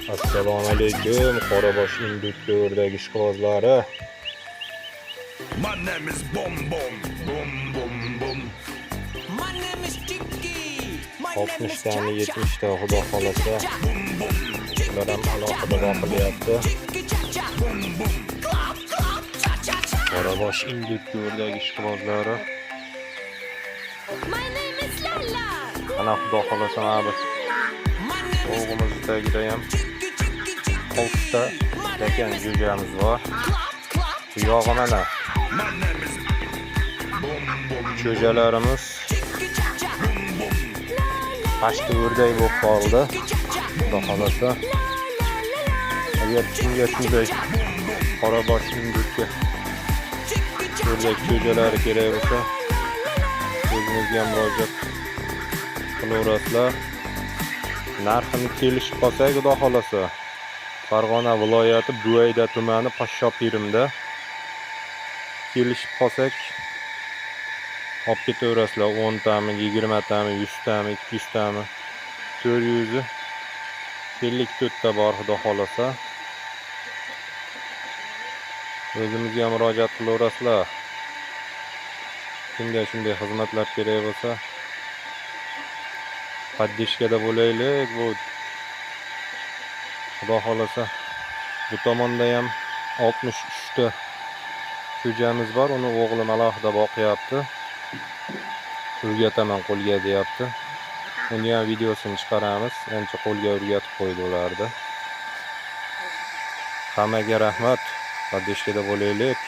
Assalomu alaykum, Qorabosh Indutga o'rdak ishqibozlari. My name is Bom Bom. Bom Bom Bom. My name is Chicky. My name is 60tami, Cha-Cha. 70 ta, xudo xolasa. Ular ham alohida boqilyapti. Chicky Cha-Cha. Clap, clap, cha-cha-cha. Qorabosh Indutga o'rdak ishqibozlari. My name is Lala. Mana, xudo xolasa, mana bu My name is tovug'imiz tagida ham Chicky, Chicky, Chicky. 6 ta lakan jo'jamiz bor. Clap, clap, Bu yog'i mana My name is Bom Bom. jo'jalarimiz Chicky Cha-Cha. pashta o'rdak bo'lib qoldi. Chicky Cha-Cha. Xudo xolasa. Agar kimga shunday qorabosh indukka Chicky Cha-Cha. o'rdak jo'jalari kerak bo'lsa, o'zimizga murojaat qilaverasizlar. Narxini kelishib qolsak, xudo xolasa. Farg'ona viloyati, Buvayda tumani, Poshshopirimda kelishib qolsak, olib ketaverasizlar. 10 tami, 20 tami, 100 tami, 200 tami, 454 ta bor, xudo xolasa. O'zimizga murojaat qilaverasizlar. Kimga shunday xizmatlar kerak bo'lsa, поддержка da bo'laylik. Bu, xudo xolasa, bu tomonda ham 63 ta jo'jamiz bor. Uni o'g'lim alohida boqyapti. O'rgataman qo'lga, deyapti. Uni ham videosini chiqaramiz. Ancha qo'lga o'rgatib qo'ydi ularni. Hammaga rahmat. Поддержка da bo'laylik.